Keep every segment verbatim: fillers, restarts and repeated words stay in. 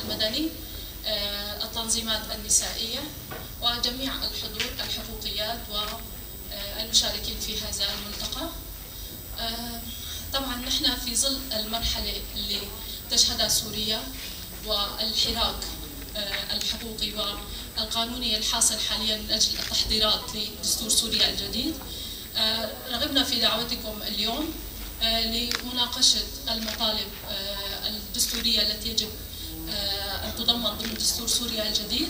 المدني، آه، التنظيمات النسائية، وجميع الحضور، الحقوقيات والمشاركين في هذا الملتقى. آه، طبعًا نحن في ظل المرحلة اللي تشهدها سوريا والحراك، آه، الحقوقي والقانوني الحاصل حاليًا من أجل التحضيرات لدستور سوريا الجديد. آه، رغبنا في دعوتكم اليوم، آه، لمناقشة المطالب، آه، الدستورية التي يجب، آه، أن تضمن ضمن دستور سوريا الجديد.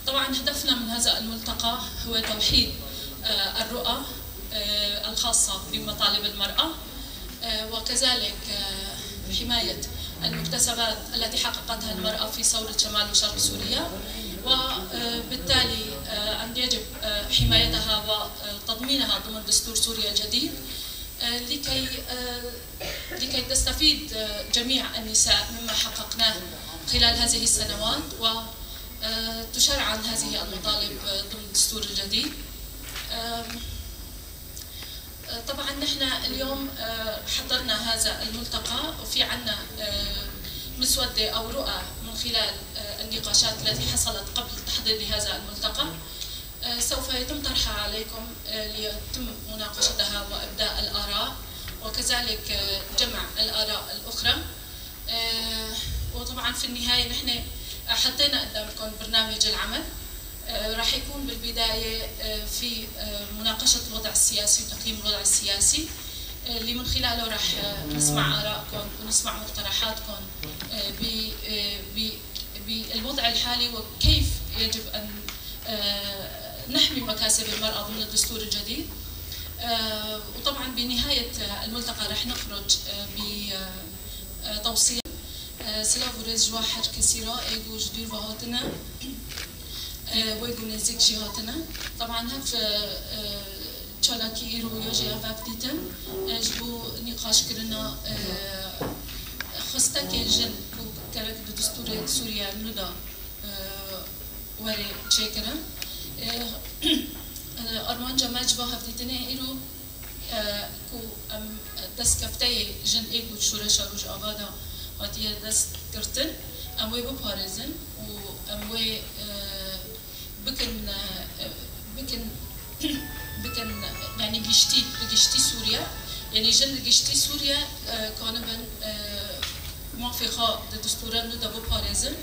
طبعًا هدفنا من هذا الملتقى هو توحيد، آه، الرؤى، آه، الخاصة بمطالب المرأة، آه، وكذلك، آه، حماية المكتسبات التي حققتها المرأة في ثورة شمال وشرق سوريا، وبالتالي، آه، أن يجب، آه، حمايتها وتضمينها ضمن دستور سوريا الجديد، آه، لكي، آه، لكي تستفيد، آه، جميع النساء مما حققناه خلال هذه السنوات، و، آه، تشرعن هذه المطالب، آه، ضمن الدستور الجديد. آم، آه، طبعًا نحن اليوم، آه، حضرنا هذا الملتقى، وفي عنا، آه، مسودة أو رؤى من خلال، آه، النقاشات التي حصلت قبل التحضير لهذا الملتقى. آه، سوف يتم طرحها عليكم، آه، ليتم مناقشتها وإبداء الآراء، وكذلك، آه، جمع الآراء الأخرى. آه، وطبعًا في النهاية نحن حطينا قدامكم برنامج العمل. آه، راح يكون بالبداية، آه، في، آه، مناقشة الوضع السياسي وتقييم الوضع السياسي، آه، اللي من خلاله راح، آه، نسمع آرائكم ونسمع مقترحاتكم، آه، ب-، آه، ب-، بالوضع الحالي وكيف يجب أن، آه، نحمي مكاسب المرأة ضمن الدستور الجديد. آه، وطبعًا بنهاية، آه، الملتقى راح نخرج، آه، ب، آه، آه، توصية. آه، سلاڤ û rêz ji we her kesî re, ê ku ji dûr ve hatine, e, wê ku nêzîk jî hatine. Teban hev, e, e, çalakî îro ya jî hev ev dîtin, e, ji bo nîqaşkirina, e, xistekê jin ku gerek di distûrê Sûriye nû de, e, were çêkirin. E, e, armanca me ji va hevdîtinê îro, e, ku em destkefteyê jin ê ku şoreşa Rojava de hatiye destgirtin, em wê biparêzin û em wê, e, bikin, e, bikin, bikin, yanî giştî, bi giştî Sûriye, yanî jin li giştî Sûriye, e, kanibin, e, mafê xwe di distûra nû de biparêzin.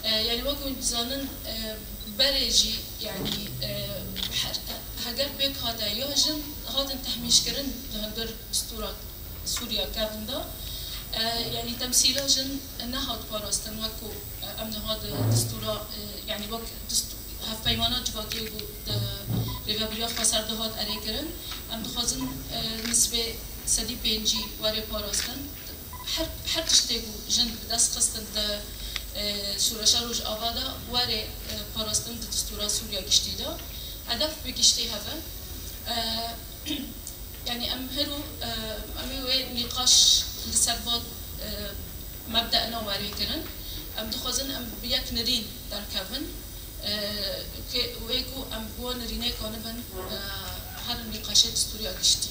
E, yanî wek hûn dizanin, e, berê jî, yanî, e, her, heger pêk hate ya jin hatin tehmîşkirin di hundir distûra Sûriya kevin de. E, yanî temsîla jin nehat parastin wek ku, e, em niha di distûra, e, yanî wek distû-, hevpeymana civakê ku di Rêvebiriya Xweser de hat erê kirin. Em dixwazin, e, nisbê sedî pêncî were parastin. Her, her tiştê ku jin bi dest xistin di, e, şoreşa Rojava de were, e, parastin di distûra Sûriya giştî de. Hedef bi giştî hev e. E, yanî em her û, e, em ê wê nîqaş li ser van, e, mebdena were kirin. Em dixwazin em bi yek nirîn derkevin. E, ke, wê ku em bi wan nirînê kanibin, e, herin nîqaşê distûriya giştî.